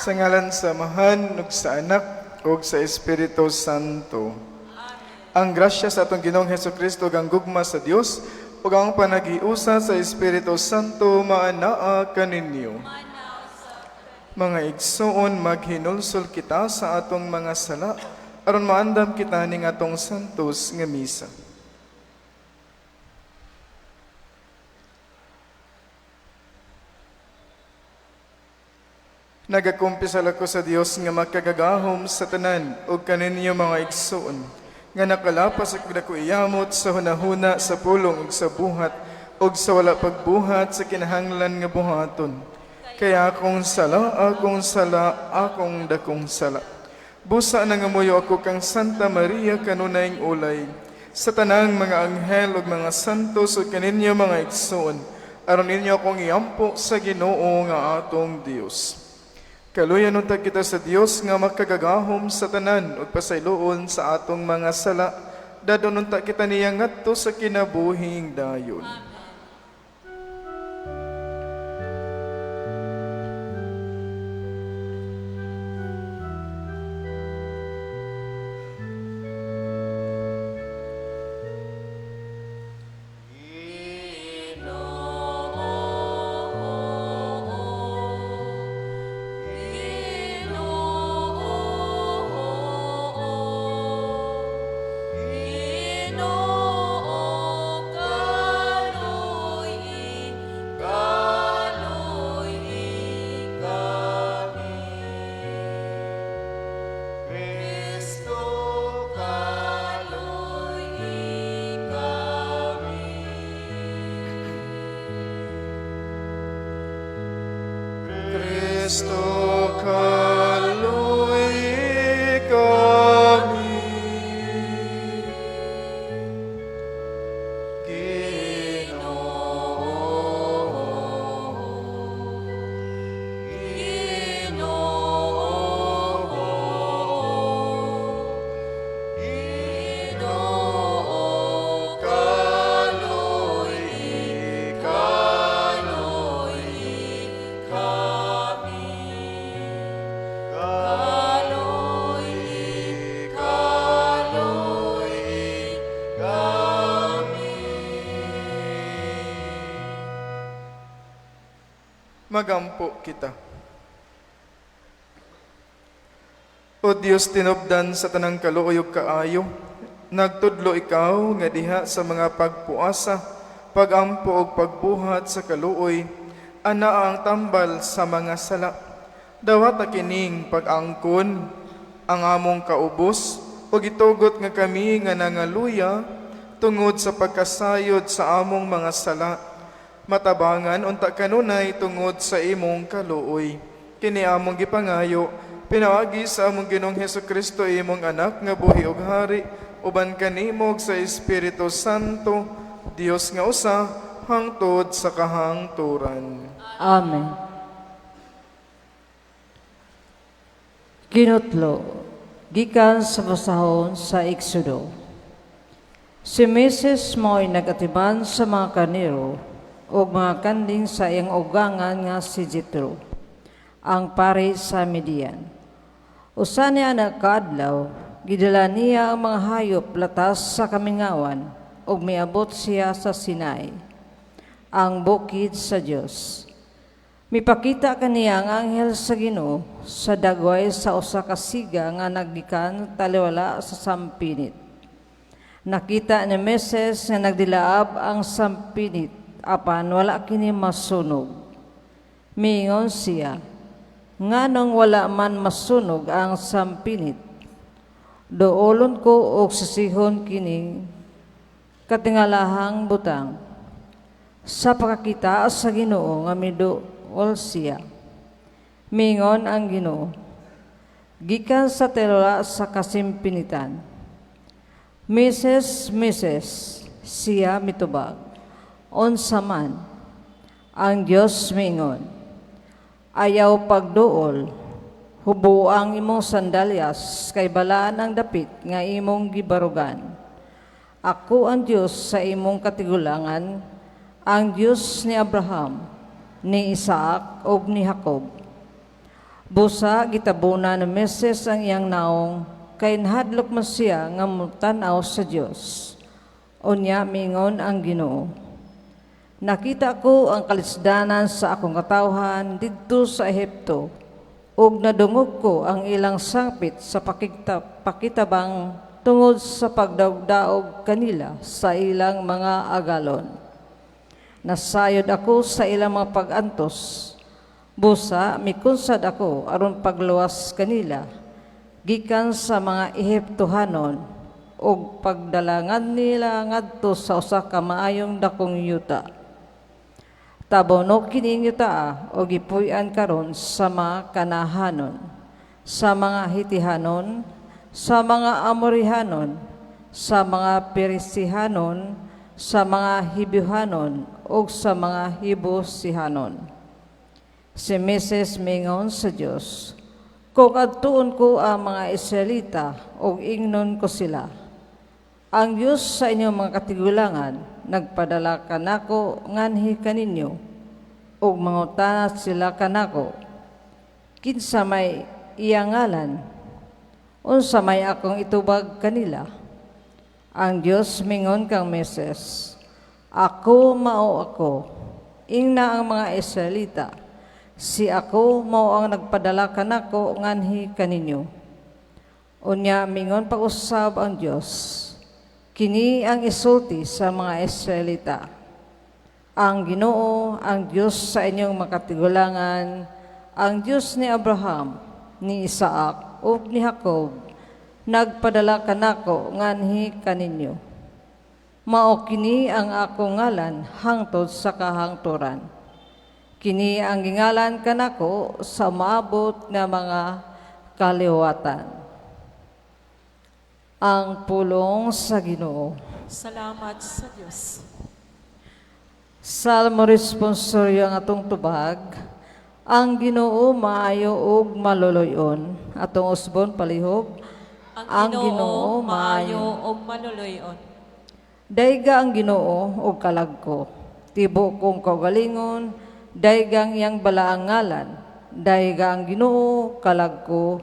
Sa ngalan sa Amahan, ug sa Anak, ug sa Espiritu Santo. Ang grasya sa atong Ginoong Hesus Kristo ug ang gugma sa Dios ug ang panaghiusa sa Espiritu Santo maanaa kaninyo. Mga igsoon, maghinulsol kita sa atong mga sala aron maandam kita ning atong santos nga misa. Nagakumpisal ako sa Dios nga makagagahom sa tanan ug kaninyo, mga igsoon, nga nakalapas ako dako iyamot sa hunahuna, sa pulong ug sa buhat ug sa wala pagbuhat sa kinahanglan nga buhaton. Kay akong sala, akong sala, akong dakong sala. Busa nangamuyo ako kang Santa Maria, kanunayng ulay, sa tanang mga anghel ug mga santos ug kaninyo, mga igsoon, aron ninyo akong iampo sa Ginoo nga atong Dios. Kaluyan unta kita sa Dios nga makagagahom sa tanan ug pasayloon sa atong mga sala. Dadon unta kita niya ngadto sa kinabuhing dayon. Ginoo, kaluy-i, kaluy-i kami. Kristo, kaluy-i kami. Kristo, kaluy-i kami. Ginoo, Ginoo, Ginoo, kaluy-i, kaluy-i kami. Kaluy-i, kaluy-i kami. Magampo kita. O Dios, tinubdan sa tanang kaluoy ug kaayo, nagtudlo ikaw nga diha sa mga pagpuasa, pagampo ug pagbuhat sa kaluoy, anaa ang tambal sa mga sala. Dawata kining pag-angkon ang among kaubos ug itugot nga kami nga nangaluya tungod sa pagkasayod sa among mga sala, matabangan unta kanunay tungod sa imong kaluoy. Kini among gipangayo pinaagi sa among Ginoong Hesukristo, imong anak, nga buhi ug hari uban kanimo ug sa Espiritu Santo, Dios nga usa hangtod sa kahangturan. Amen. Ginutlo, gikan sa basahon sa Exodo. Si Moises mao'y nagatiman sa mga karnero ug mga kanding sa iyang ugangan nga si Jethro, ang pari sa Midian. Usa niya na kaadlaw, gidala niya ang mga hayop latas sa kamingawan ug miabot siya sa Sinai, ang bukid sa Dios. Mipakita kaniya ang anghel sa Ginoo sa dagway sa usa ka siga nga naggikan taliwala sa sampinit. Nakita ni Moises nga nagdilaab ang sampinit apan wala kini masunog. Miingon siya, "Nganong wala man masunog ang sampinit? Duolon ko og sisihon kini katingalahang butang." Sa pagkakita sa Ginoo nga miduol siya, miingon ang Ginoo, gikan sa taliwala sa kasimpinitan, "Moises, Moises." Siya mitubag, "Unsa man?" Ang Dios miingon, "Ayaw pagduol, hubo ang imong sandalyas kay balaan ang dapit nga imong gibarugan. Ako ang Dios sa imong katigulangan, ang Dios ni Abraham, ni Isaac ug ni Jacob." Busa gitabunan ni Moises ang iyang naong kay nahadlok man siya nga motan-aw sa Dios. Unya mingon ang Ginoo, "Nakita ko ang kalisdanan sa akong katawhan didto sa Ehipto ug nadungog ko ang ilang sangpit sa pakitabang tungod sa pagdaog-daog kanila sa ilang mga agalon. Nasayod ako sa ilang mga pag-antos. Busa mikunsad ako aron pagluwas kanila gikan sa mga Ehiptohanon ug pagdala nila ngadto sa usa ka maayong dakong yuta. Tabono kining yutaa ug gipuy-an karon sa mga Kanahanon, sa mga Hitihanon, sa mga Amorihanon, sa mga Perisihanon, sa mga Hibihanon ug sa mga Hibusihanon." Si Moises mingon sa Dios, "Kung adtuon ko ang mga Israelita ug ingnon ko sila, 'Ang Dios sa inyong mga katigulangan nagpadala kanako nganhi kaninyo,' ug mangutana sila kanako, 'Kinsa may iyang ngalan?' Unsa may akong itubag kanila?" Ang Dios mingon kang Moises, "Ako mao ako. Ingna ang mga Israelita, si ako mao ang nagpadala kanako nganhi kaninyo." Unya mingon pag-usab ang Dios, "Kini ang isulti sa mga Israelita: Ang Ginoo, ang Dios sa inyong mga katigulangan, ang Dios ni Abraham, ni Isaac ug ni Jacob, nagpadala kanako nganhi kaninyo. Mao kini ang akong ngalan hangtod sa kahangturan. Kini ang gingalan kanako sa maabot nga mga kaliwatan." Ang pulong sa Ginoo. Salamat sa Dios. Salmo responsorio ang atong tubag. Ang Ginoo maayo ug maluluy-on. Atong usbon palihog. Ang Ginoo maayo ug maluluy-on. Dayga ang Ginoo ug kalag ko. Tibo kong kaugalingon, dayga ang iyang balaang ngalan. Dayga ang Ginoo, kalag ko,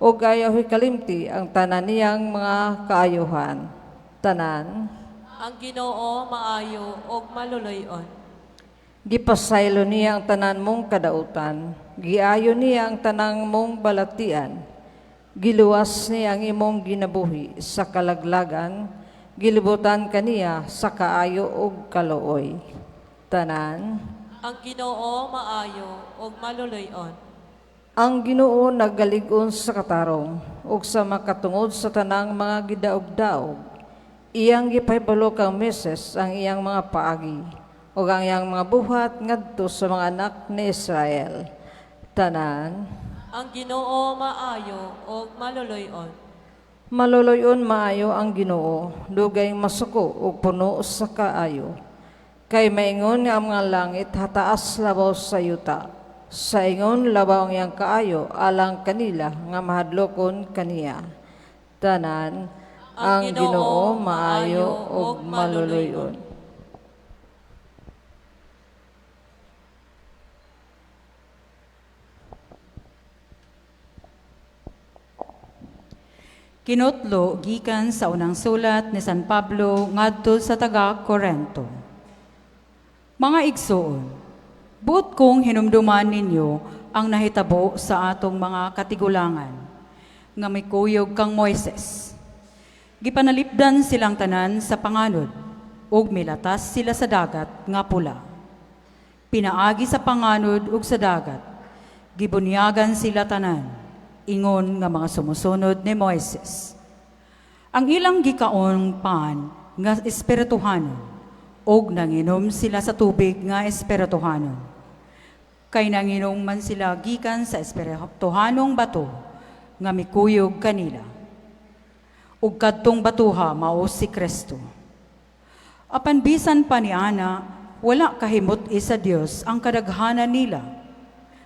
ug ayaw kalimti ang tanan niyang mga kaayuhan. Tanan. Ang Ginoo maayo ug maluluy-on. Gipasaylo niya ang tanan mong kadautan, giayo niya ang tanang mong balatian. Giluwas niya ang imong ginabuhi sa kalaglagan, gilibutan kaniya sa kaayo ug kaluoy. Tanan. Ang Ginoo maayo ug maluluy-on. Ang Ginoo naggalig-on sa katarong ug sa makatungod sa tanang mga gidaog-daog. Iyang gipahibalo kang Moises ang iyang mga paagi ug ang iyang mga buhat ngadto sa mga anak ni Israel. Tanan. Ang Ginoo maayo ug maluluy-on. Maluluy-on maayo ang Ginoo, dugay masuko ug puno sa kaayo. Kay maingon nga ang mga langit hataas labaw sa yuta. Sa ingon labaw ang iyang kaayo alang kanila nga mahadlokon kaniya. Tanan. Ang Ginoo maayo ug maluluy-on. Kinotlo gikan sa unang sulat ni San Pablo ngadto sa taga Korento. Mga igsoon, buot kong hinumduman ninyo ang nahitabo sa atong mga katigulangan nga mikuyog kang Moises. Gipanalipdan silang tanan sa panganod ug milatas sila sa Dagat nga Pula. Pinaagi sa panganod ug sa dagat, gibunyagan sila tanan, ingon nga mga sumusunod ni Moises. Ang ilang gikaon pan nga espirituhanon, ug nanginom sila sa tubig nga espirituhanon. Kay nanginom man sila gikan sa espirituhanong bato nga mikuyog kanila. Ug kadtong batuha mao si Kristo. Apan bisan pa ni ana, wala kahimut-i sa Dios ang kadaghanan nila.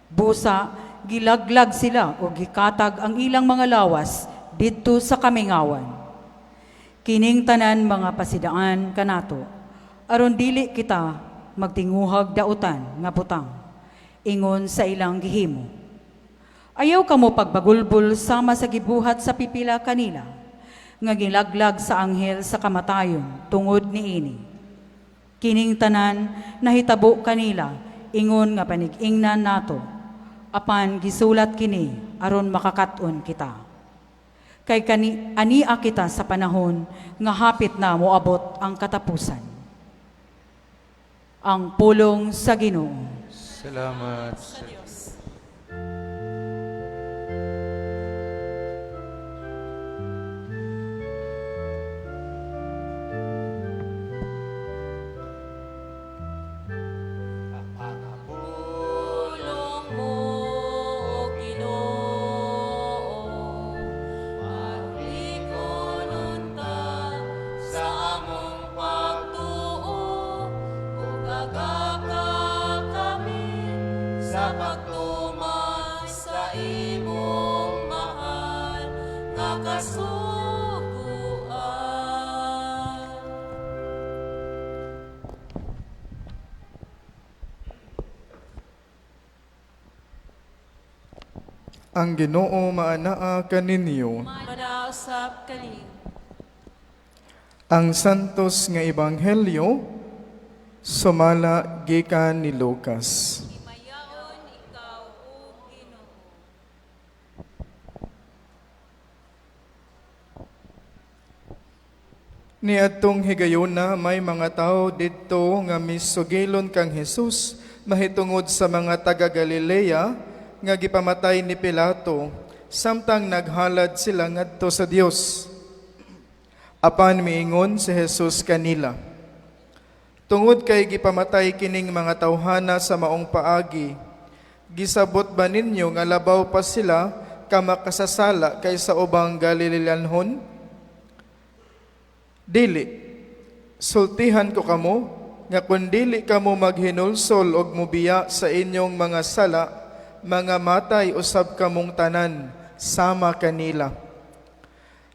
Busa gilaglag sila o gikatag ang ilang mga lawas didto sa kamingawan. Kining tanan mga pasidaan kanato, aron dili kita magtinguhag dautan nga butang, ingon sa ilang gihimo. Ayaw kamo pagbagulbol sama sa gibuhat sa pipila kanila, nga gilaglag sa anghel sa kamatayon tungod niini. Kining tanan nahitabo kanila ingon nga panig-ingnan nato, apan gisulat kini aron makakat-on kita. Kay kani ania kita sa panahon nga hapit na moabot ang katapusan. Ang pulong sa Ginoo. Salamat sa Diyos. Pulong mo, O Ginoo, paglikonon ta sa among pagtuo, ug agaka kami sa pagtuman sa imong mahal nga kasuguan. Ang Ginoo maanaa kaninyo. Manausap kani. Ang santos nga ebanghelyo sumala gikan ni Lucas. Himayaon ikaw, O Ginoo. Niadtong higayona may mga tawo didto nga misugilon kang Hesus mahitungod sa mga taga Galilea nga gipamatay ni Pilato samtang naghalad sila ngadto sa Dios. Apan miingon si Jesus kanila, "Tungod kay gipamatay kining mga tawhana sa maong paagi, gisabot ba ninyo nga labaw pa sila ka makasasala kaysa ubang Galileanhon? Dili. Sultihan ko kamo nga kun dili kamo maghinulsol og mubiya sa inyong mga sala, mga matay usab kamong tanan sama kanila.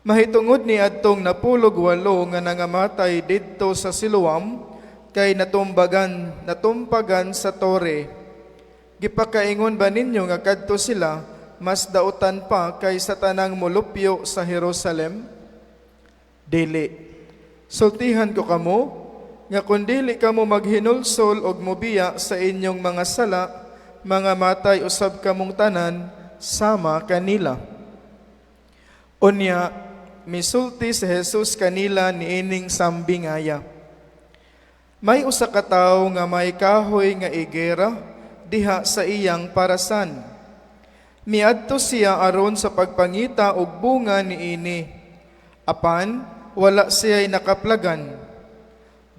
Mahitungod ni adtong 18 nga nangamatay didto sa Siloam kay natumpagan sa tore. Gipakaingon ba ninyo nga kadto sila mas dautan pa kaysa tanang molupyo sa Jerusalem? Dili. Sultihan ko kamo nga kun dili kamo maghinulsol og mobiya sa inyong mga sala, mga matay usab kamong tanan sama kanila." Unya, misulti si Jesus kanila niining sambingaya. "May usa ka tawo nga may kahoy nga igera diha sa iyang parasan. Miadto siya aron sa pagpangita og bunga niini. Apan wala siya'y nakaplagan.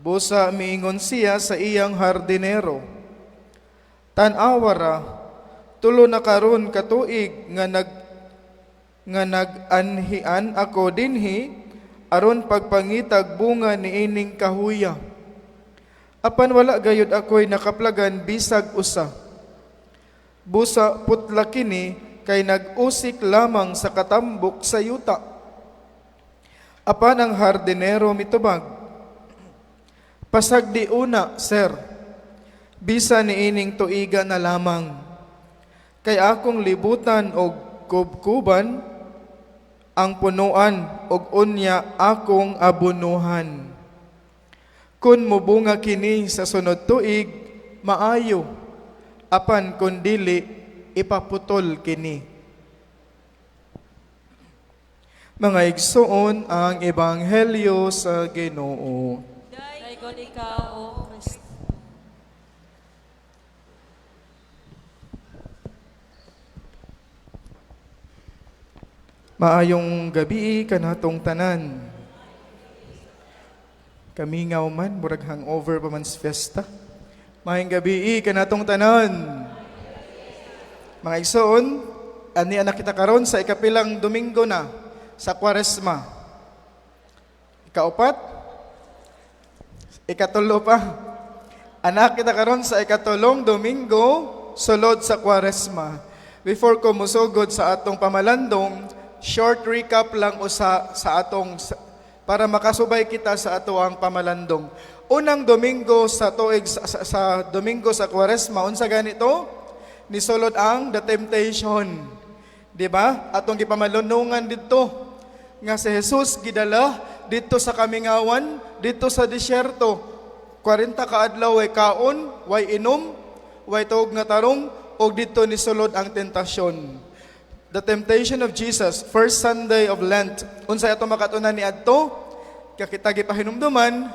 Busa miingon siya sa iyang hardinero, 'Tan-awa ra, 3 na karon ka tuig nga nag-anhian ako dinhi aron pagpangitag bunga niining kahuya. Apan wala gayud ako'y nakaplagan bisag usa. Busa putla kini kay nag-usik lamang sa katambok sa yuta.' Apan ang hardinero mitubag, 'Pasagdi una, sir, bisa niining tuiga na lamang. Kay akong libutan og kubkuban ang punuan og unya akong abunuhan. Kun mubunga kini sa sunod tuig, maayo. Apan kun dili, ipaputol kini.'" Mga igsoon, ang ebanghelyo sa Ginoo. Daygon ikaw, O Kristo. Maayong gabi kanatong tanan. Kamingaw man, murag hangover pa man sa fiesta. Maayong gabi kanatong tanan. Mga igsoon, ani anak kita karon sa ikapilang Domingo na sa Kwaresma. Ikaupat? Ikatulo pa. Anak kita karon sa ikatulong Domingo sulod sa Kwaresma. Before ko musugod sa atong pamalandong, short recap lang usa sa atong para makasubay kita sa ato ang pamalandong. Unang Domingo sa tuig sa Domingo sa Kwaresma, unsa ganito? Nisulod ang the temptation. Di ba? Atong gipamalunungan didto nga si Jesus gidala didto sa kamingawan, didto sa disyerto. 40 ka adlaw way kaon, way inom, way tuog nga tarong, ug didto nisulod ang tentasyon. The temptation of Jesus, first Sunday of Lent. Unsay ato makatunan ni adto? Kakita gipahinumduman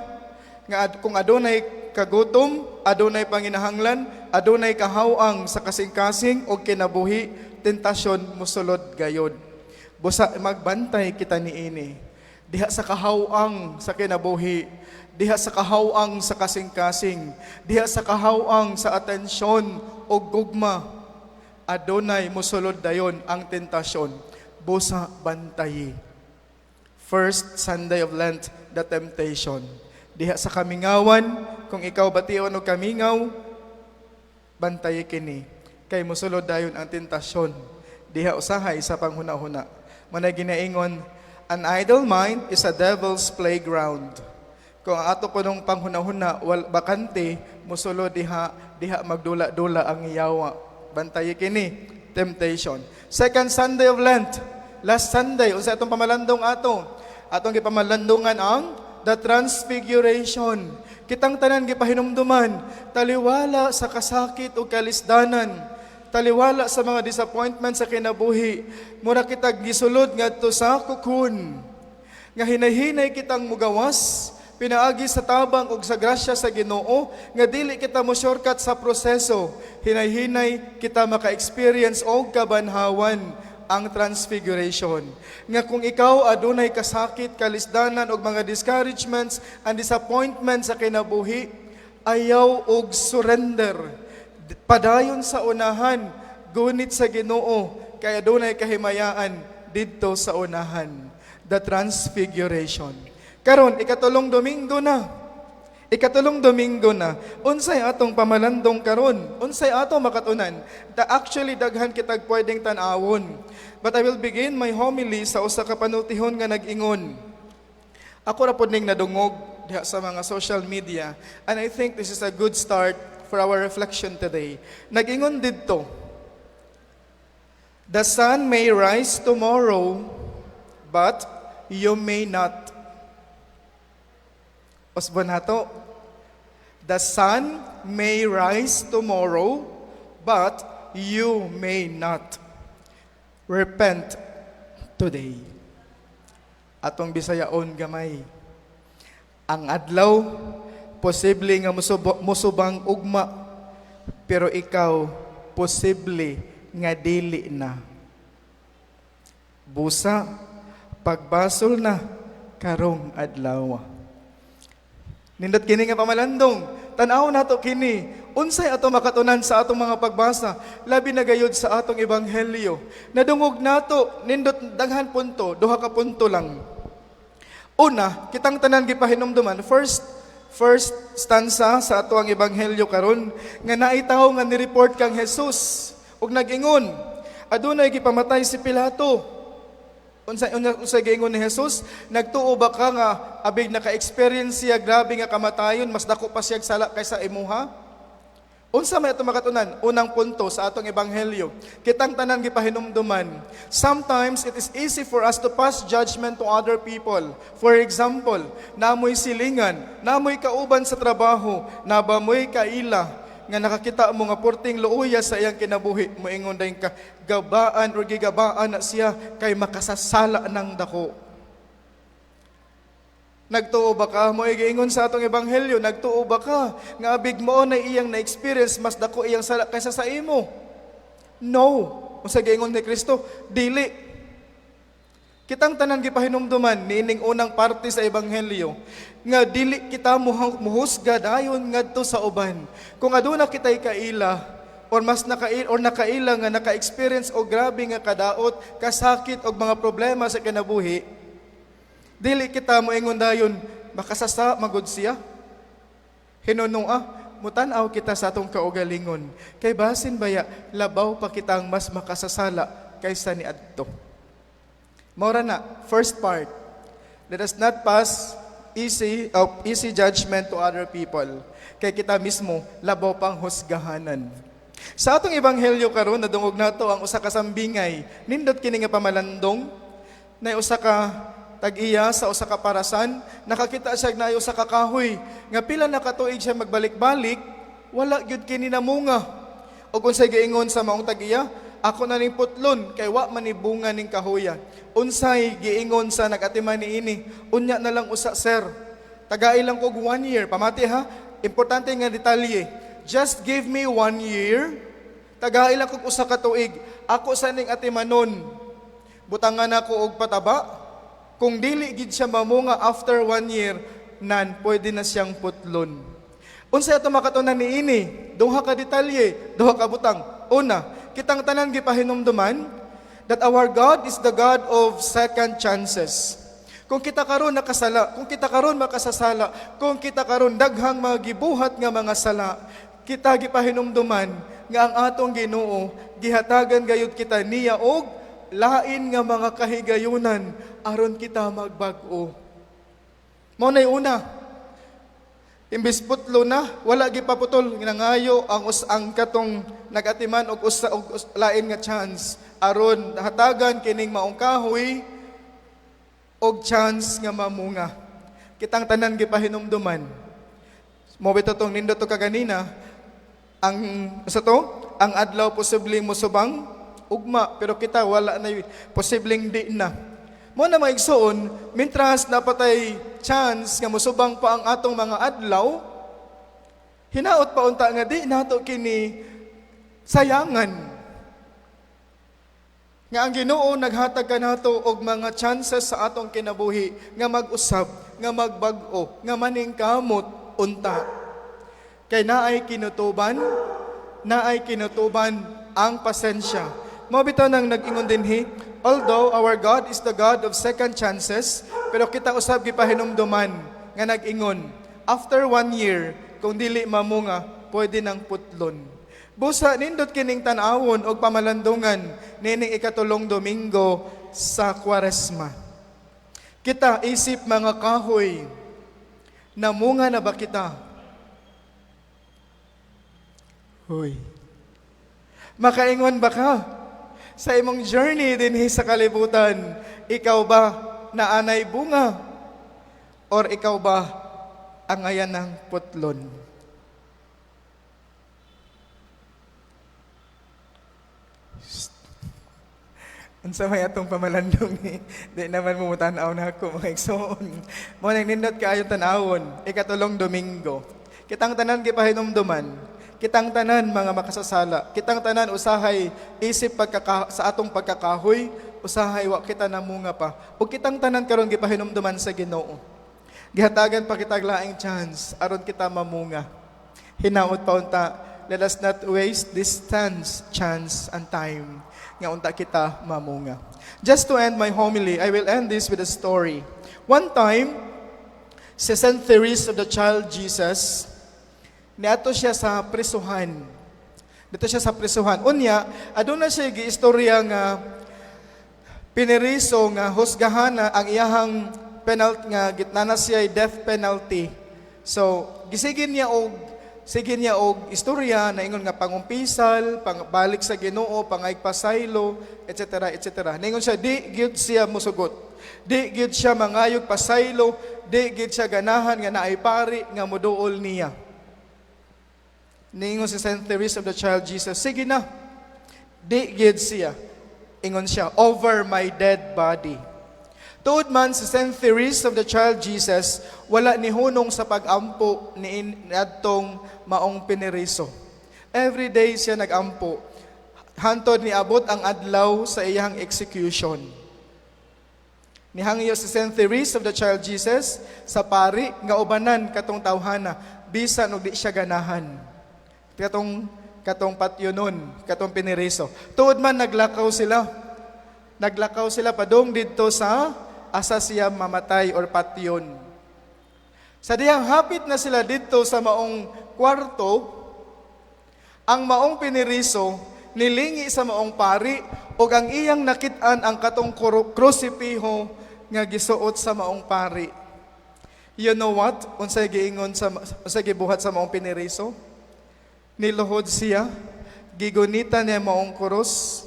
nga kung adunay kagutom, adunay panginahanglan, adunay kahawang sa kasing-kasing o kinabuhi, tentasyon mosulod gayod. Busa magbantay kita niini. Diha sa kahawang sa kinabuhi, diha sa kahawang sa kasing-kasing, diha sa kahawang sa atensyon o gugma, adunay mosulod dayon ang tentasyon. Busa bantayi. First Sunday of Lent, the temptation. Diha sa kamingawan, kung ikaw bation og kamingaw, bantayi kini. Kay mosulod dayon ang tentasyon. Diha usahay sa panghuna-huna. Manay ginaingon, "An idle mind is a devil's playground." Kung ang ato kunong panghuna-huna wal bakante, mosulod diha, diha magdula-dula ang yawa. Bantayi kini, temptation. Second Sunday of Lent, last Sunday, unsa atong pamalandong ato? Atong gipamalandungan ang the Transfiguration. Kitang tanan gipahinumduman, taliwala sa kasakit o kalisdanan, taliwala sa mga disappointment sa kinabuhi, mura kita gisulod ngadto sa cocoon nga hinay-hinay kitang mugawas pinaagi sa tabang ug sa grasya sa Ginoo, nga dili kita mo shortcut sa proseso. Hinay-hinay kita maka-experience og kabanhawan, ang Transfiguration, nga kung ikaw adunay kasakit, kalisdanan og mga discouragements and disappointments sa kinabuhi, ayaw og surrender, padayon sa unahan, gunit sa Ginoo, kay adunay kahimayaan didto sa unahan. The Transfiguration. Karon, ikatulong Domingo na. Ikatulong Domingo na. Unsay atong pamalandong karon? Unsay ato makatunan? Actually, daghan kitag pwedeng tan-awon. But I will begin my homily sa usa ka panultihon nga nag-ingon. Ako ra pod ning nadungog diha sa mga social media, and I think this is a good start for our reflection today. Nag-ingon didto, "The sun may rise tomorrow, but you may not." Usbon nato. "The sun may rise tomorrow, but you may not. Repent today." Atong bisayaon gamay. Ang adlaw, posible nga musubang ugma, pero ikaw, posible nga dili na. Busa, pagbasol na karong adlaw. Nindot kini nga pamalandong. Tan-aw nato kini. Unsay ato makatunan sa atong mga pagbasa, labi na gayud sa atong ebanghelyo? Nadungog nato, nindot daghan punto, duha ka punto lang. Una, kitang tanan gipahinumduman, first stanza sa ato ang ebanghelyo karon, nga naay tawo nga ni-report kang Jesus ug nag-ingon, "Adunay gipamatay si Pilato." Unsa giingon ni Jesus? "Nagtuo ba ka nga abig naka-experience siya grabe nga kamatayon, mas dako pa siya sala kaysa imuha?" Unsa may ato makatunan? Unang punto sa atong ebanghelyo. Kitang tanan gipahinumduman. Sometimes it is easy for us to pass judgment to other people. For example, namoy silingan, namoy kauban sa trabaho, nabamoy kaila nga nakakita mo nga porting luoya sa iyang kinabuhi, moingon dayon ka, "Gabaan or gigabaan na siya kay makasasala ng dako." Nagtuo ba ka? Mo giingon sa atong ebanghelyo, nagtuo ba ka nga abig mo na iyang na-experience, mas dako iyang sala kaysa sa imo? No. Unsa giingon ni Kristo? Dili. Kitang tanan gipahinumduman niining unang parte sa ebanghelyo nga dili kita muhusga dayon ngadto sa uban. Kung aduna kitay kaila or mas nakaila or nakaila nga naka-experience og grabe nga kadaot, kasakit og mga problema sa kinabuhi, dili kita moingon dayon, "Makasasa magud siya." Hinunua, mutan-aw kita sa atong kaugalingon. Kay basin baya labaw pa kitang mas makasasala kaysa ni adto. Mora na, first part. Let us not pass easy judgment to other people. Kay kita mismo labaw pang husgahanan. Sa atong ebanghelyo karon, nadungog nato ang usa ka sambingay. Nindot kini nga pamalandong na usa ka tag-iya sa usa ka parasan, nakakita siya na usa ka kahoy nga pila na ka tuig siya magbalik-balik, wala gyud kini namunga. Og unsay giingon sa maong tag-iya? "Ako na ning putlon kay wa man ni bunga ning kahoya." Unsay giingon sa nag-atiman niini? "Unya na lang usa, sir. Tagai lang kog one year." Pamati ha, importante nga detalye. "Just give me one year. Tagai lang kog usa ka tuig. Ako sa ning atimanon. Butangan ako og pataba. Kung dili gid siya mamunga after one year, nan pwede na siyang putlon." Unsay ato makatunan niini? Duha ka detalye, duha ka butang. Una, kitang tanan gipahinumduman that our God is the God of second chances. Kung kita karon nakasala, kung kita karon makasasala, kung kita karon daghang mga gibuhat nga mga sala, kita gipahinumduman nga ang atong Ginoo gihatagan gayud kita niya og lain nga mga kahigayunan aron kita magbag-o. Mao nay una. Imbis putlo na, wala gipaputol, nangayo ang katong nagatiman og usa og lain nga chance aron hatagan kining maong kahoy og chance nga mamunga. Kitang tanan gipahinumduman. Mao bitaw tong nindot to kaganina, ang sa to, ang adlaw posibleng mosubang ugma, pero kita wala na posibleng di na. Mao na, mga igsoon, mintras napatay chance nga mosubang pa ang atong mga adlaw, hinaot pa unta nga di nato kini sayangan. Nga ang Ginoo naghatag kanato og mga chances sa atong kinabuhi nga mag-usab, nga magbag-o, nga maningkamot unta. Kay naay kinutuban ang pasensya. Mao bitaw nang nag-ingon dinhi, although our God is the God of second chances, pero kita usab gipahinumduman nga nag-ingon, after one year, kung dili mamunga, pwede nang putlon. Busa nindot kining tan-awon og pamalandungan nining ikatulong Domingo sa Kwaresma. Kita isip mga kahoy, namunga na ba kita? Hoy. Makaingon ba ka sa imong journey dinhi sa kalibutan? Ikaw ba naanay bunga? Or ikaw ba angayan ng putlon? Shh. Unsa may atong pamalandong ni? Di naman mo mutanaw na ako, mga igsoon. Mao nang nindot kaayo tan-awon, ikatulong Domingo. Kitang tanan gipahinumduman. Kitang tanan mga makasasala. Kitang tanan usahay isip sa atong pagkakahoy, usahay wa kita namunga pa. Ug kitang tanan karon gipahinumduman sa Ginoo. Gihatagan pa kita laing chance aron kita mamunga. Hinaot pa unta, let us not waste this chance and time nga unta kita mamunga. Just to end my homily, I will end this with a story. One time, si Saint Therese of the Child Jesus, niadto siya sa prisuhan. Dito siya sa prisuhan. Unya, aduna siya giistorya nga pineriso nga husgahan na ang iyahang penalty nga gitna na siya death penalty. So, gisigin niya og istorya na ingon nga pangumpisal, pangbalik sa Ginoo, pangayog pasaylo, etc. etc. Ningon siya di gyud siya musugot. Di gyud siya mangayog pasaylo, di gyud siya ganahan nga naay pari nga moduol niya. Ningon si Saint Therese of the Child Jesus, "Sige na." Di gyud siya. Ingon siya, "Over my dead body." Tuod man si Saint Therese of the Child Jesus, wala ni hunong sa pag-ampo ni adtong maong pineriso. Every day siya nag-ampo. Hantod niabot ang adlaw sa iyang execution. Nihangyo si Saint Therese of the Child Jesus sa pari nga ubanan katong tawhana bisan og di siya ganahan. Katong patyonon, katong pineriso. Tuod man naglakaw sila. Naglakaw sila padung didto sa asa siya mamatay or patyon. Sa dihang hapit na sila didto sa maong kwarto, ang maong pineriso nilingi sa maong pari ug ang iyang nakit-an ang katong krusipiho nga gisuot sa maong pari. You know what? Unsay giingon sa unsay gibuhat sa maong pineriso? Niluhod siya, Gigunita niya maong krus,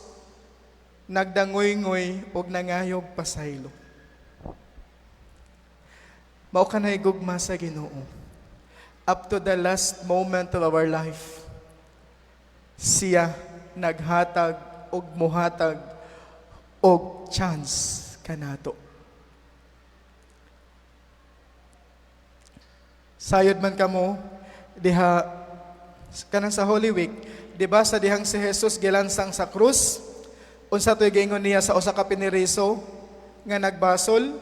nagdangoy-ngoy og nangayog pasaylo. Mao kanay gugma sa Ginoo. Up to the last moment of our life, siya naghatag og muhatag og chance kanato. Sayod man kamo diha kanang sa Holy Week, di ba sa dihang si Jesus gilansang sa krus, unsa to'y giingon niya sa usa ka piniriso nga nagbasol?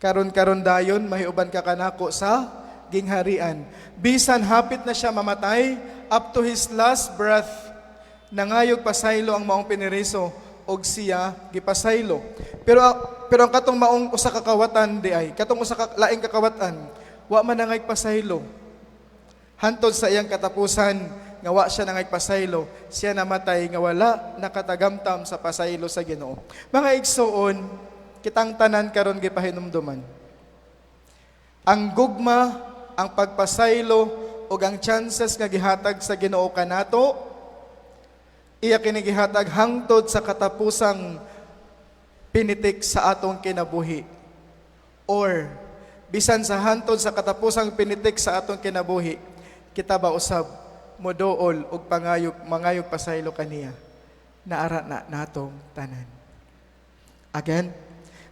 Karon-karon dayon mahiuban ka kanako sa gingharian. Bisan hapit na siya mamatay, up to his last breath, nangayog pasaylo ang maong piniriso og siya gipasaylo. Pero ang katong maong usa ka kawatan di ay, katong usa ka laing kakawatan, wa man nangayog pasaylo. Hantod sa iyang katapusan nga wa siya nangayog pasaylo, siya namatay nga wala nakatagamtam sa pasaylo sa Ginoo. Mga igsoon, kitang tanan karon gipahinumduman. Ang gugma, ang pagpasaylo ug ang chances nga gihatag sa Ginoo kanato, iya kini gihatag hangtod sa katapusang pinitik sa atong kinabuhi. Or bisan sa hantod sa katapusang pinitik sa atong kinabuhi, kita ba usab moduol og pangayog mangayog pasaylo kaniya? Naara na natong tanan. Again,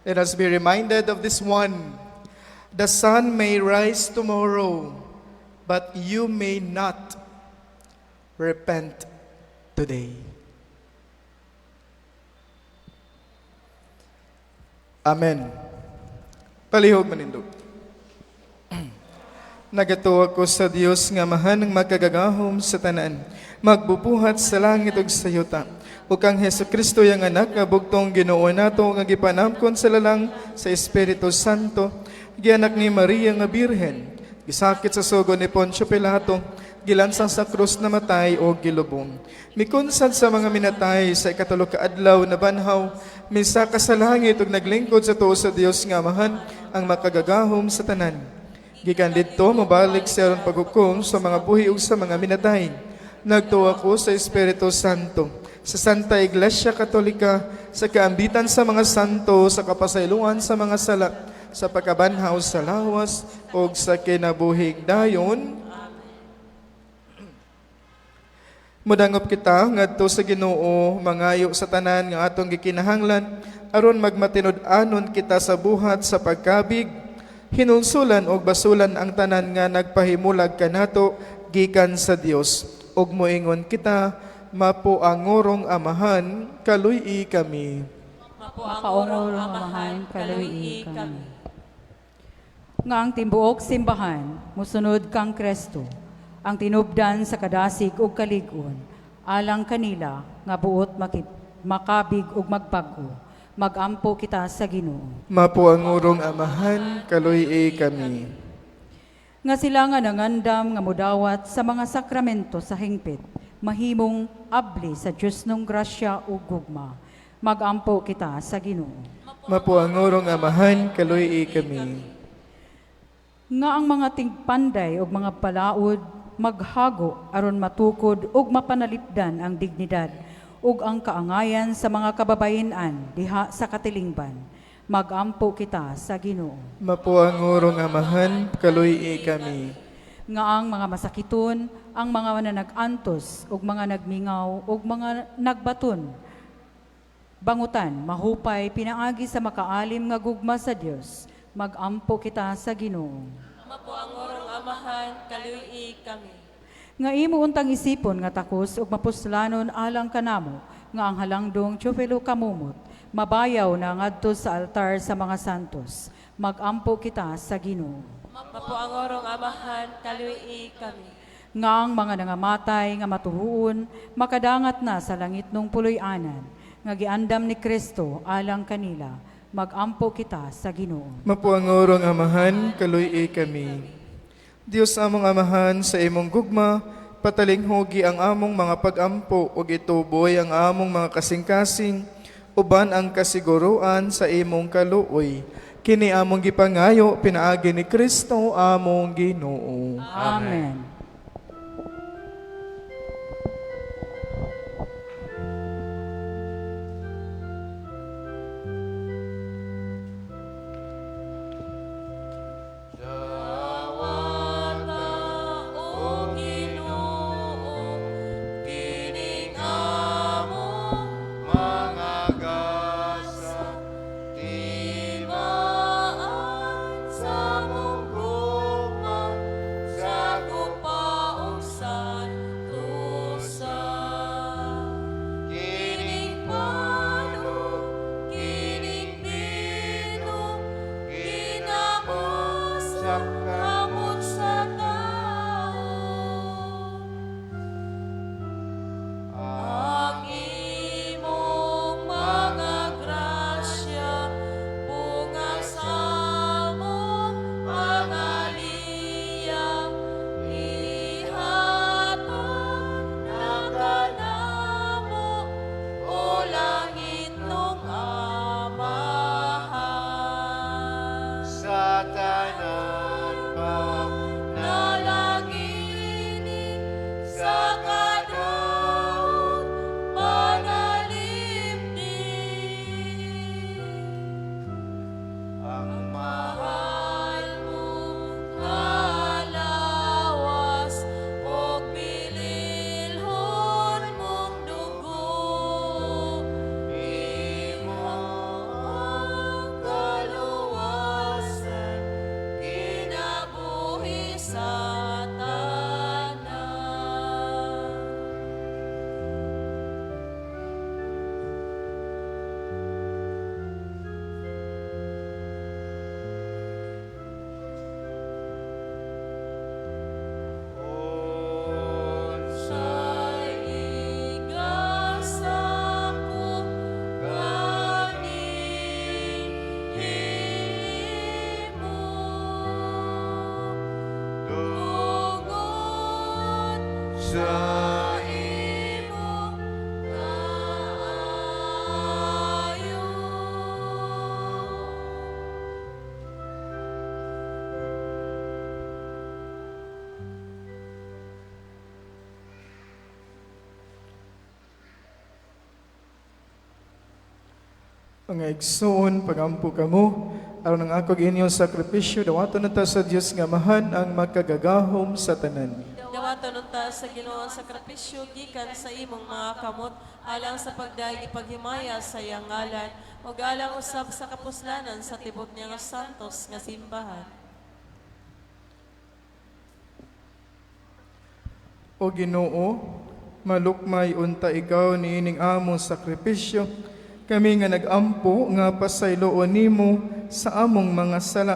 let us be reminded of this one. The sun may rise tomorrow, but you may not repent today. Amen. Palihog manindog. Nagatuwa ko sa Dios nga Amahan ng makagagahom sa tanan, magbubuhat sa langit ug sa yuta. Ug kang Hesukristo yang anak nga bugtong Ginoo nato nga gipanamkon sa lalang sa Espiritu Santo, gianak ni Maria nga Birhen, gisakit sa sugo ni Poncio Pilato, gilansang sa krus, namatay o gilubong. Mikunsad sa mga minatay, sa ikatulo ka adlaw nabanhaw, misaka sa langit ug naglingkod sa tuo sa Dios nga Amahan ang makagagahom sa tanan. Gikan didto mobalik siya aron paghukom sa mga buhi ug sa mga minatay. Nagtuo ako sa Espiritu Santo, sa Santa Iglesia Katolika, sa kaambitan sa mga santo, sa kapasayloan sa mga sala, sa pagkabanhaw sa lawas ug sa kinabuhing dayon. Modangop kita ngadto sa Ginoo, mangayo sa tanan nga atong gikinahanglan aron magmatinud-anon kita sa buhat sa pagkabig, hinulsulan og basulan ang tanan nga nagpahimulag kanato gikan sa Dios, ug moingon kita, Mapuangurong Amahan, kaluy-i kami. Mapuangurong Amahan, kaluy-i kami. Nga ang tibuok simbahan musunod kang Kristo, ang tinubdan sa kadasig ug kalig-on, alang kanila nga buot makabig ug magbag-o. Magampo kita sa Ginoo. Mapuangurong Amahan, kaluy-i kami. Nga sila nga nangandam nga mudawat sa mga sakramento sa hingpit, mahimong abli sa Dios nung grasya ug gugma. Magampo kita sa Ginoo. Mapuangurong Amahan, kaluy-i kami. Nga ang mga tingpanday ug mga balaod maghago aron matukod ug mapanalipdan ang dignidad ug ang kaangayan sa mga kababayen-an diha sa katilingban. Magampo kita sa Ginoo. Mapuangurong Amahan, kaluy-i kami. Nga ang mga masakiton, ang mga nanag-antos ug mga nagmingaw ug mga nagbaton, bangutan, mahupay pinaagi sa makaalim nga gugma sa Dios. Magampo kita sa Ginoo. Mapuangurong Amahan, kaluy-i kami. Nga imo untang isipon nga takos ug mapuslanon alang kanamo nga ang halangdong Teofilo Camomot mabayaw na ngadto sa altar sa mga santos. Magampo kita sa Ginoo. Mapuangurong Amahan, kaluy-i kami. Nga ang mga nangamatay nga matuhuon makadangat na sa langit nung puloy-anan nga giandam ni Kristo alang kanila. Magampo kita sa Ginoo. Mapuangurong Amahan, kaluy-i kami. Dios among Amahan, sa imong gugma, patalinghugi ang among mga pag-ampo ug ituboy ang among mga kasing-kasing, uban ang kasiguruan sa imong kaluoy. Kini among gipangayo pinaagi ni Kristo among Ginoo. Amen. Mga igsoon, pagampo kamo, aron ang ako ug inyong sakripisyo, dawaton na ta sa Dios nga Amahan ang makagagahom sa tanan. Dawaton unta sa Ginoo ang sakripisyo gikan sa imong mga kamot alang sa pagdayeg ug paghimaya sa iyang ngalan ug alang usab sa kapuslanan sa tibok niya nga santos nga simbahan. O Ginoo, malukmay unta ikaw niining among sakripisyo, kami nga nagampo nga pasayloon nimo sa among mga sala.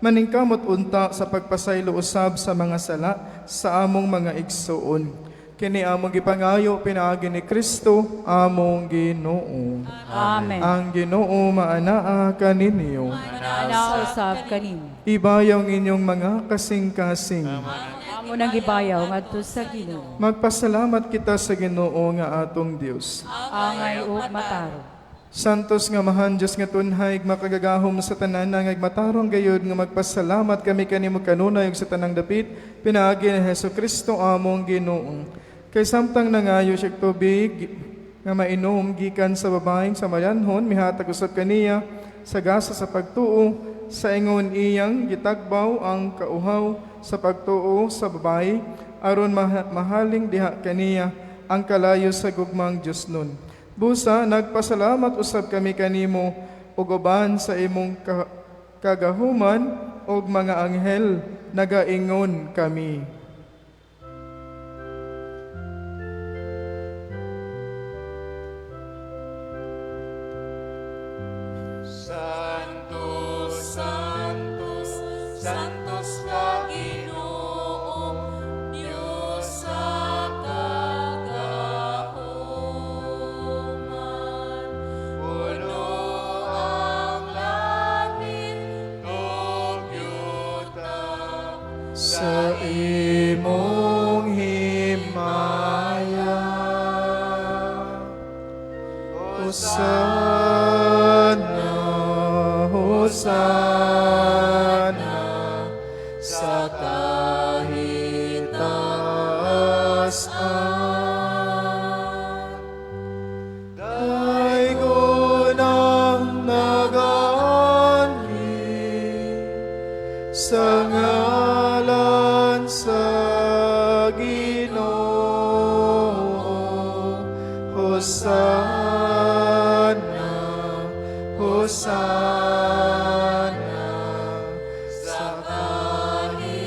Maningkamot unta sa pagpasaylo usab sa mga sala sa among mga igsoon. Kini among gipangayo pinaagi ni Kristo among Ginoo. Amen. Ang Ginoo maanaa kaninyo. Maanaa usab kanimo. Ibayaw ang inyong mga kasing-kasing. Amo nang gibayaw ngadto sa Ginoo. Magpasalamat kita sa Ginoo nga atong Dios. Angay ug matarong. Santos nga Amahan, Dios nga tunhay, makagagahom sa tanan nga matarong gayud nga magpasalamat kami kanimo kanunay ug sa tanang dapit pinaagi ni Hesus Kristo among Ginoo. Kay samtang nangayo siya tubig nga mainom gikan sa babaeng Samarianhon, mihatag usab kaniya sa gasa sa pagtuo sa ingon iyang gitagbaw ang kauhaw sa pagtuo sa babae aron mahaling diha kaniya ang kalayo sa gugmang Dios nun. Busa, nagpasalamat usab kami kanimo ug uban sa imong kagahuman ug mga anghel nagaingon kami. Santo, Santos, Santos nga Ginoo, Dios sa kagahuman. Puno ang langit ug yuta Sa imong himaya. Hosana, Hosana, sa kahitaas-an. Daygon ang nagaanhi sa ngalan sa Ginoo. Hosana, Hosana, sa kahitaas-an.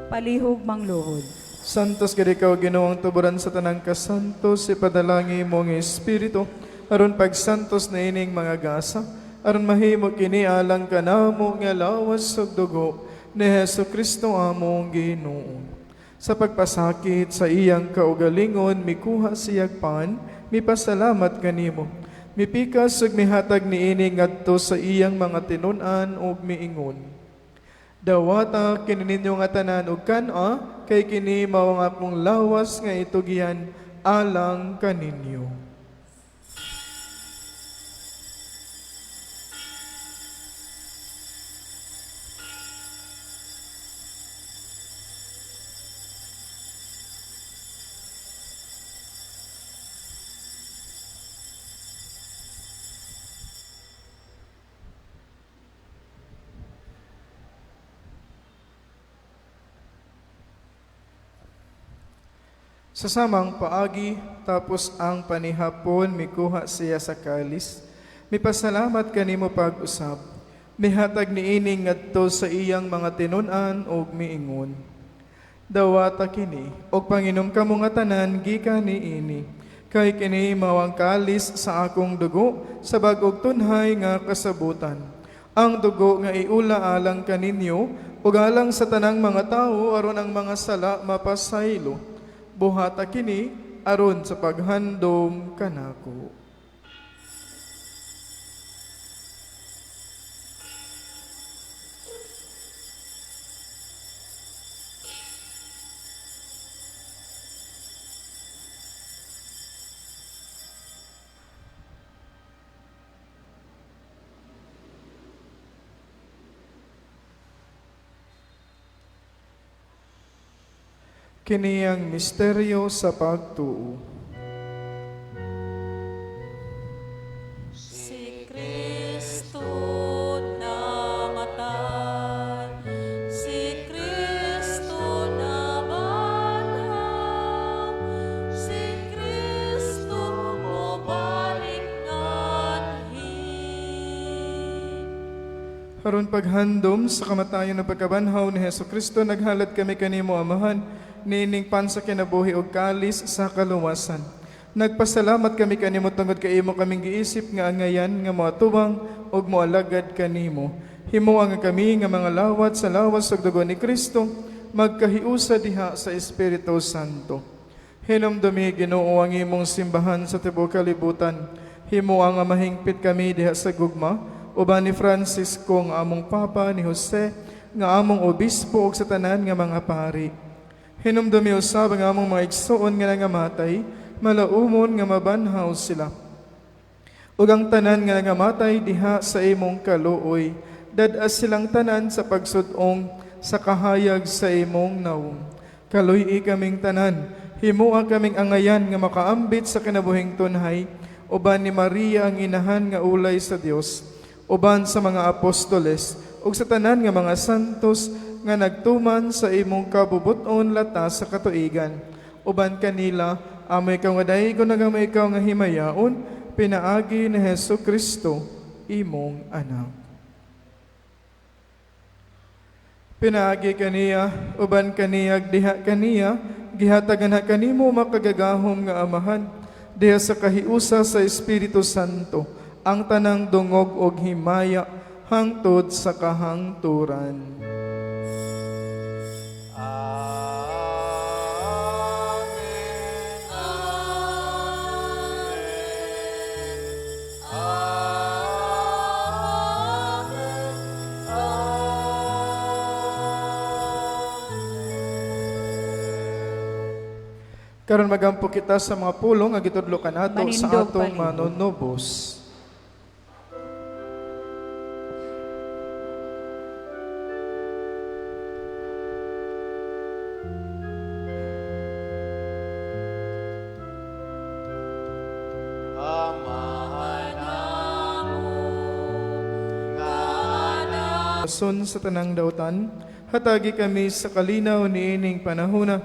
Palihog mangluhod. Santos gid ikaw Ginoong tuburan sa tanang kasantos, ipadalangin mo ang Espiritu aron pagsantos na ining mga gasa, aron mahimo kini alang kanamo nga lawas ug dugo ni Hesus Kristo among Ginoo. Sa pagpasakit sa iyang kaugalingon, mikuha siyag pan, mipasalamat kanimo. Mipikas ug mihatag niini ngadto sa iyang mga tinun-an ug miingon: "Dawata kini ninyo nga tanan ug kan-a, kay kini mao ang akong lawas nga itugyan alang kaninyo." Sa samang paagi, tapos ang panihapon, mikuha siya sa kalis. Mipasalamat kanimo pag-usab. Mihatag niini ngadto sa iyang mga tinun-an ug miingon: "Dawata kini og panginom kamo nga tanan gikan niini, kay kini mao ang kalis sa akong dugo sa bag-ong tunhay nga kasabutan. Ang dugo nga iula alang kaninyo ug alang sa tanang mga tawo aron ang mga sala mapasaylo. Buhata kini aron sa paghandom kanako." Kini ang misteryo sa pagtuo. Si Kristo namatay, si Kristo nabanhaw, si Kristo mobalik nganhi. Aron paghandom sa kamatayon ug pagkabanhaw ni Hesus Kristo, naghalad kami kanimo, Amahan, niining pan sa kinabuhi ug kalis sa kaluwasan. Nagpasalamat kami kanimo tungod kay imo kaming giisip nga angayan nga moatubang ug moalagad kanimo. Himoa nga kami nga mga lawat sa lawas ug dugo ni Kristo magkahiusa diha sa Espiritu Santo. Hinumdumi, Ginoo, ang imong simbahan sa tibuok kalibutan. Himoa nga mahingpit kami diha sa gugma uban ni Francisco nga among Papa, ni Jose nga among obispo ug sa tanan nga mga pari. Hinumdumi usab ang among mga igsoon nga nangamatay, malaumon nga mabanhaw sila. Ug ang tanan nga nangamatay diha sa imong kaluoy, dad-as silang tanan sa pagsud-ong sa kahayag sa imong nawong. Kaluy-i kaming tanan, himoa kaming angayan nga makaambit sa kinabuhing tunhay, uban ni Maria ang inahan nga ulay sa Dios, uban sa mga apostoles, ug sa tanan nga mga santos nga nagtuman sa imong kabubut-on latas sa katuigan. Uban kanila, amo ikaw nga daygon ug amo ikaw nga himayaon, pinaagi ni Hesus Kristo, imong anak. Pinaagi kaniya, uban kaniya, diha kaniya, gihatagan ha kanimo makagagahom nga Amahan, diha sa kahiusa sa Espiritu Santo, ang tanang dungog og himaya hangtod sa kahangturan. Amen. Amen. Amen. Karon magampo kita sa mga pulong nga gitudlo kanato sa Manindog atong palihog. manunubos. Amahan nga Son sa tanang dautan, hatagi kami sa kalinaw niining panahona,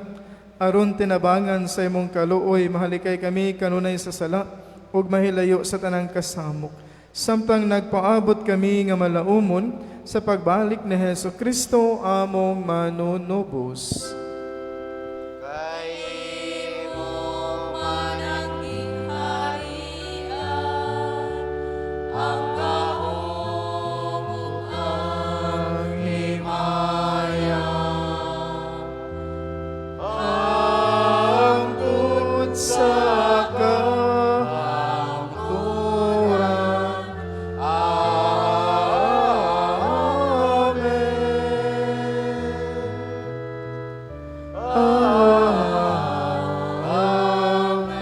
aron tinabangan sa imong kaluoy, mahalikay kami kanunay sa sala, ug mahilayo sa tanang kasamok. Samtang nagpaabot kami nga malaumon sa pagbalik ni Hesus Kristo among manunubos. Kay imo Man ang gingharian, ang gahom ug ang himaya Hangtod sa kahangturan. Amen. Amen.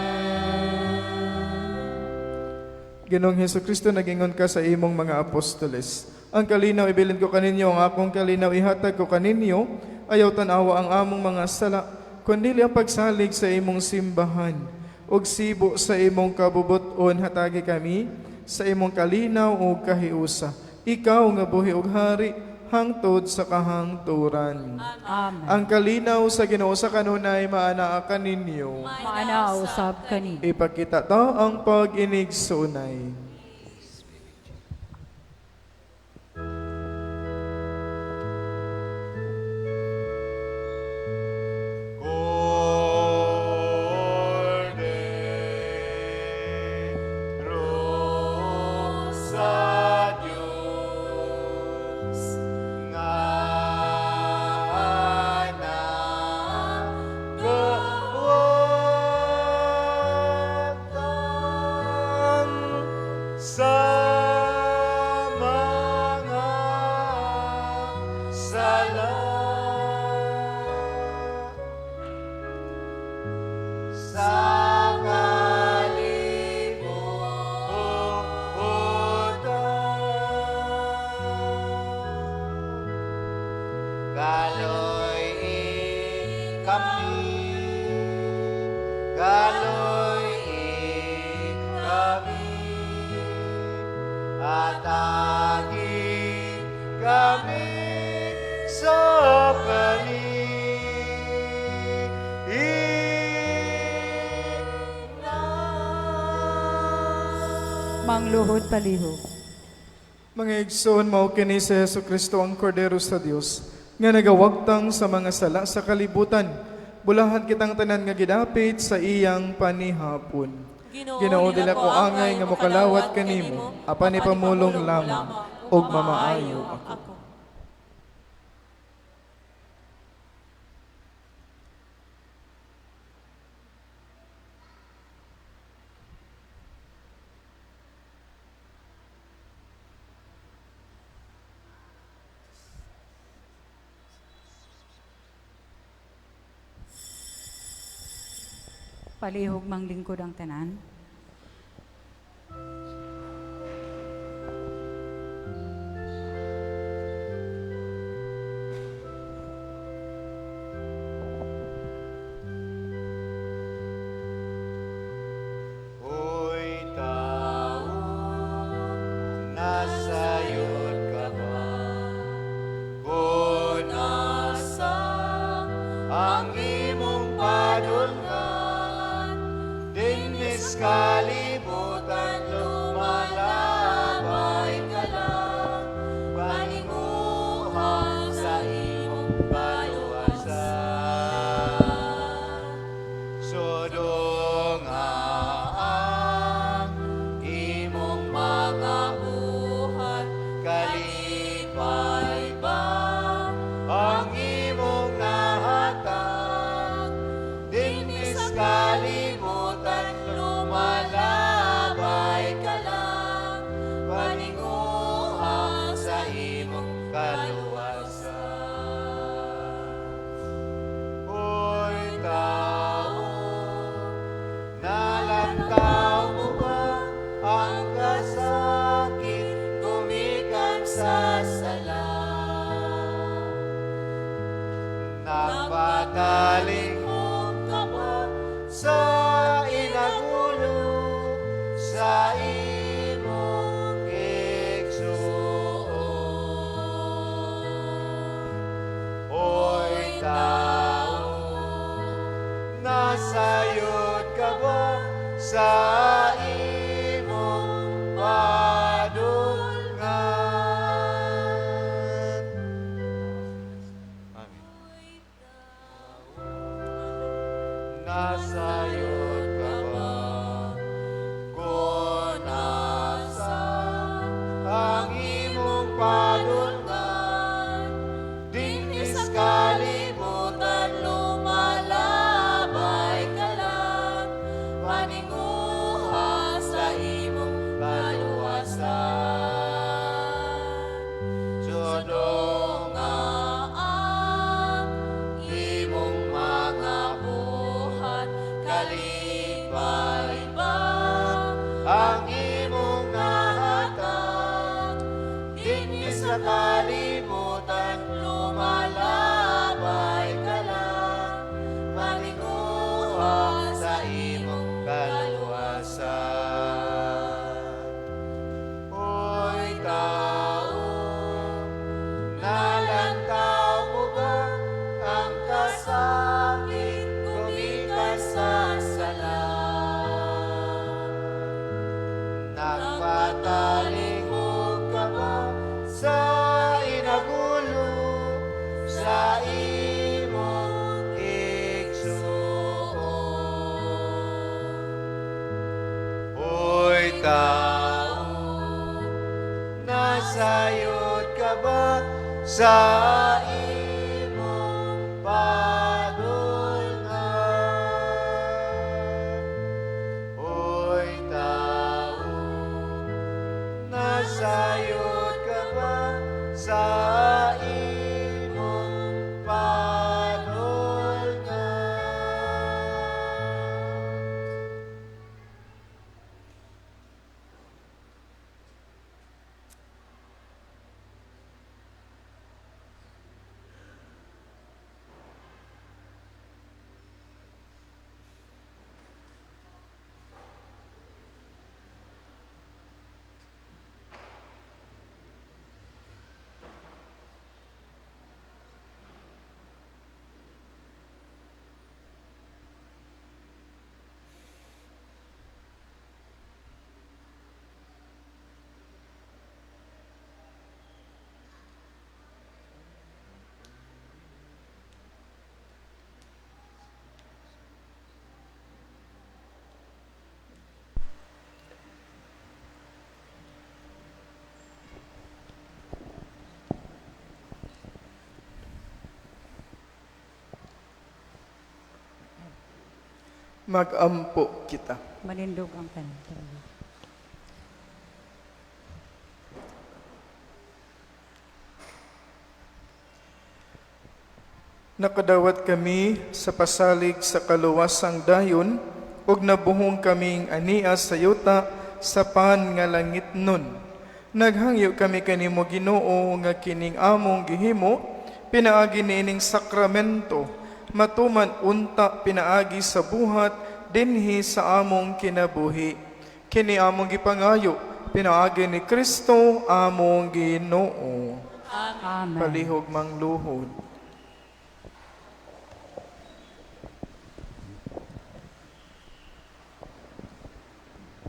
Ginoong Hesus Kristo, nagingon ka sa imong mga apostoles. Ang kalinaw ibilin ko kaninyo, ang akong kalinaw ihatag ko kaninyo, ayaw tan-awa ang among mga sala, kundi ang pagsalig sa imong simbahan. Ug sibo sa imong kabubut-on hatagi kami sa imong kalinaw ug kahiusa. Ikaw nga buhi ug hari hangtod sa kahangturan. Amen. Ang kalinaw sa Ginoo sa kanunay maanaa kaninyo. Maana usab kani. Ipakita ta ang pag-inig sunay. Kordero sa Diyos nga nagawatan Kami, kaluy kami, atagi kami sa kalingnan. Mangluhod palihog. Mga igsoon, mao kini si Hesus Kristo ang Kordero sa Dios nga nagawagtang sa mga sala sa kalibutan. Bulahan kitang tanan nga gidapit sa iyang panihapon. Ginoo, dili ko angay nga mokalawat kanimo, apan ipamulong lamang ug mamaayo ako. Palihog manglingkod ang tanan. Hoy tao, nasayod ka ba? Kung asa ang imong padulngan, dinhis kalibutan lumalabay ka lang, paninguha sa imong kaluwasan. Sudong ang imong mga buhat, kalipay ba ang imong nahatag? Dinhi sa kalibutan lumalabay ka lang, paninguha sa imong kaluwasan. Hoy tao, nalantaw mo ba ang kasakit gumikan sa sala? Nagpatalingkod ka ba sa inagulo sa imong igsuon? Hoy tao, nasayod ka ba sa imong padulngan? Amen. Nasayod ka ba kung asa ang imong padulngan? Dinhi sa kalibutan lumalabay ka lang, paninguha sa imong kaluwasan. Sudong Ang imong mga buhat, kalipay ba ang imong nahatag? Dinhi sa kalibutan lumalabay ka lang, paninguha sa imong kaluwasan. Hoy tao, nalantaw mo ba ang kasakit gumikan sa sala? Nagpatalingkod ka ba sa inagulo sa imong igsuon? Hoy tao, nasayod ka ba sa imong padulngan? Hoy tao, nasayod ka ba sa imong padulngan? Magampo kita. Manindog ang tanan. Nakadawat kami sa pasalig sa kaluwasang dayon, ug nabuhong kaming ania sa yuta sa pan nga langit nun. Naghangyo kami kanimo, Ginoo, nga kining among gihimo pinaagi niining sakramento matuman unta pinaagi sa buhat dinhi sa among kinabuhi. Kini among gipangayo pinaagi ni Kristo among Ginoo. Amen. Palihog mangluhod.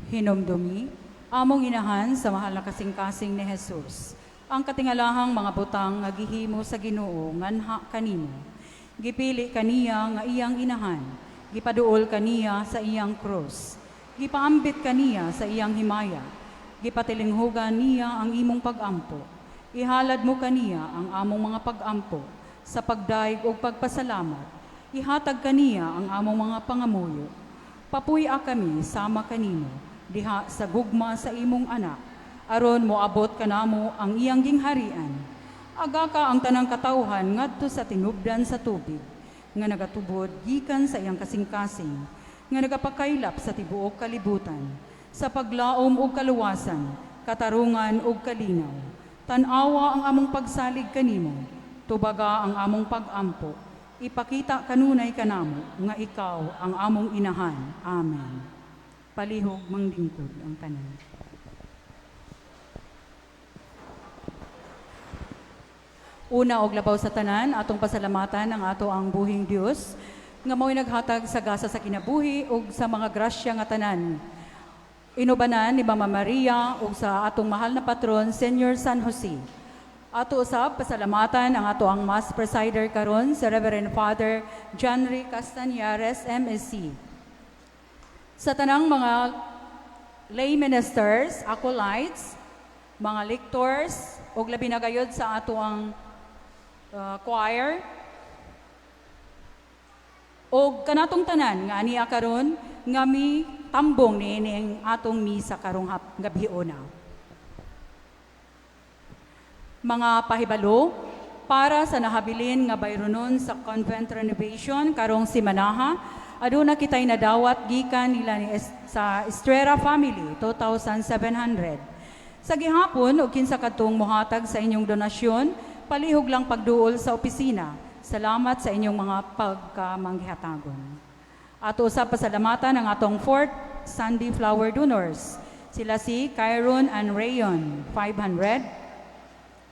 Hinumdumi, among inahan sa mahal na kasing-kasing ni Jesus, ang katingalahang mga butang nga gihimo sa Ginoo nganha kanimo. Gipili kaniya nga iyang inahan, gipaduol kaniya sa iyang krus, gipaambit kaniya sa iyang himaya, gipatilinghugan niya ang imong pagampo. Ihalad mo kaniya ang among mga pagampo sa pagdaig ug pagpasalamat. Ihatag kaniya ang among mga pangamuyo. Papuy-a kami sama kanimo diha sa gugma sa imong anak, aron moabot kanamo ang iyang gingharian. Agaka ang tanang katawhan ngadto sa tinubdan sa tubig nga nagatubod gikan sa iyang kasing-kasing, nga nagapakaylap sa tibuok kalibutan sa paglaom ug kaluwasan, katarungan ug kalinaw. Tan-awa ang among pagsalig kanimo, tubaga ang among pagampo. Ipakita kanunay kanamo nga ikaw ang among inahan. Amen. Palihog manglingkod ang tanan. Una og labaw sa tanan, atong pasalamatan ang ato ang buhing Dios nga mao'y naghatag sa gasa sa kinabuhi ug sa mga grasya nga tanan. Inubanan ni Mama Maria ug sa atong mahal na patron, Senyor San Jose. Ato usab pasalamatan ang ato ang Mass presider karon, si Reverend Father John Ray Castañares, MSC. Sa tanang mga lay ministers, acolytes, mga lectors, ug labi na gayod sa ato ang choir, og kanatong tanan nga ania karon nga mi tambong niining atong misa karong gabhiona. Mga pahibalo para sa nahabilin nga bayronon sa convent renovation karong simanaha, aduna kitay nadawat gikan nila ni sa Estrera family, 2,700. Sa gihapon og kinsa kadtong mohatag sa inyong donasyon, palihog lang pagduol sa opisina. Salamat sa inyong mga pagkamanghihatagon. Ato sa pasalamatan ang atong fourth Sunday flower donors. Sila si Kyron and Rayon, 500.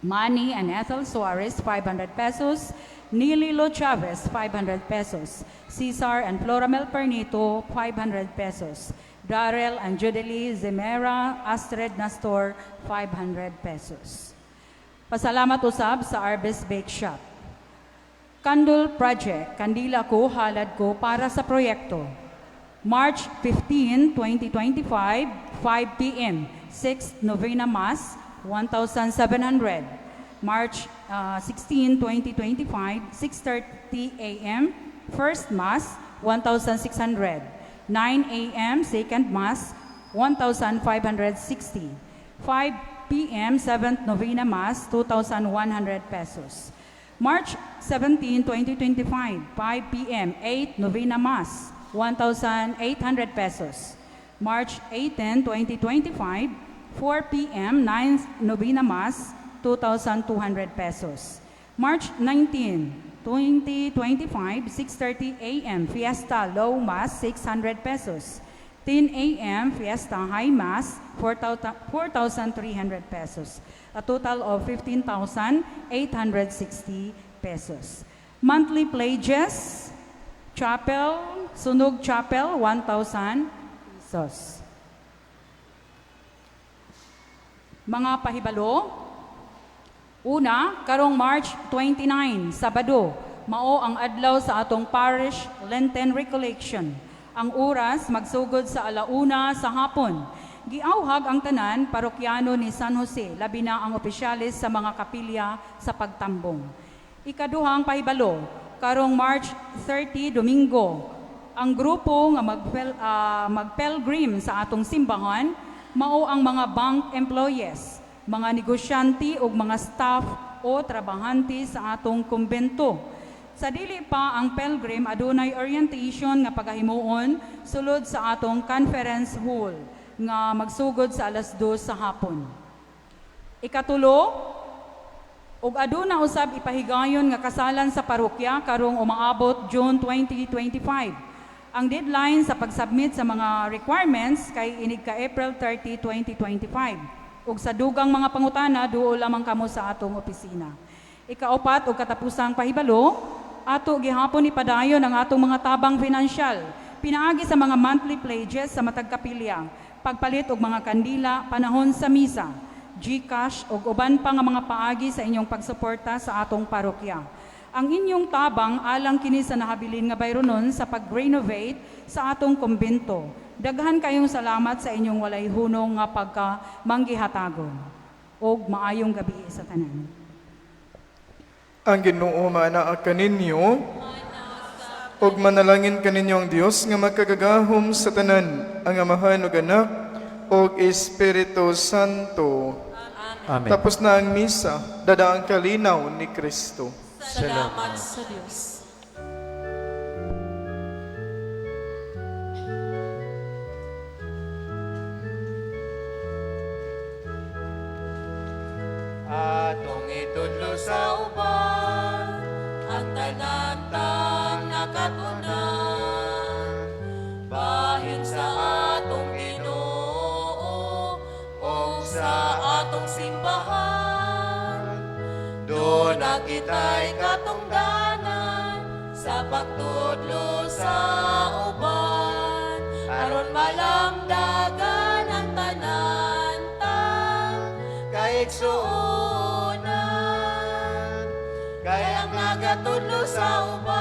Manny and Ethel Suarez, 500 pesos. Nililo Chavez, 500 pesos. Cesar and Floramel Pernito, 500 pesos. Darrell and Judelie Zemera, Astrid Nastor, 500 pesos. Pasalamat usab sa Arbis Bake Shop. Candle Project, kandila ko, halad ko para sa proyekto. March 15, 2025, 5 p.m., 6th Novena Mass, 1,700. March 16, 2025, 6:30 a.m., First Mass, 1,600. 9 a.m., Second Mass, 1,560. 5 p.m., 7th Novena Mass, 2,100 pesos. March 17, 2025, 5 p.m., 8 Novena Mass, 1,800 pesos. March 18, 2025, 4 p.m., 9th Novena Mass, 2,200 pesos. March 19, 2025, 6:30 a.m., Fiesta Low Mass, 600 pesos. 10 a.m., Fiesta High Mass, 4,300 pesos. A total of 15,860 pesos. Monthly pledges, Chapel, Sunog Chapel, 1,000 pesos. Mga pahibalo, una, karong March 29, Sabado, mao ang adlaw sa atong Parish Lenten Recollection. Ang oras magsugod sa 1:00 sa hapon. Giawhag ang tanan parokyano ni San Jose, labi na ang opisyalis sa mga kapilya sa pagtambong. Ikaduhang pahibalo, karong March 30, Domingo, Ang grupo nga mag-pilgrim sa atong simbahan mao ang mga bank employees, mga negosyante ug mga staff o trabahante sa atong kumbento. Sa dili pa ang pilgrim, adunay orientation nga pagahimuon sulod sa atong conference hall nga magsugod sa 2:00 sa hapon. Ikatulo, ug aduna usab ipahigayon nga kasalan sa parokya karong umaabot June 2025. Ang deadline sa pagsubmit sa mga requirements kay inig ka April 30, 2025. Ug sa dugang mga pangutana, duol lamang kamo sa atong opisina. Ikaupat ug katapusang pahibalo, ato gihapon ipadayon ang atong mga tabang pinansyal pinaagi sa mga monthly pledges sa matag kapilya, pagpalit og mga kandila panahon sa misa, GCash ug uban pa nga mga paagi sa inyong pagsuporta sa atong parokya. Ang inyong tabang alang kini sa nahabilin nga bayronon sa pag-renovate sa atong kumbento. Daghan kayong salamat sa inyong walay hunong nga pagka manggihatagon. Og maayong gabi sa tanan. Ang Ginoo maanaa kaninyo ug manalangin kaninyo ang Dios nga makagagahom sa tanan, ang Amahan ug Anak ug Espiritu Santo. Amen. Tapos na ang misa, dada ang kalinaw ni Kristo. Salamat sa Dios. Atong itudlo sa uban Ang tanan tang nakatunan bahin sa atong Ginoo ug sa atong simbahan, duna kita'y katungdanan sa pagtudlo sa uban aron malamdagan ang tanan tang kaigsuonan. Kay Kay ang nagatudlo sa uban.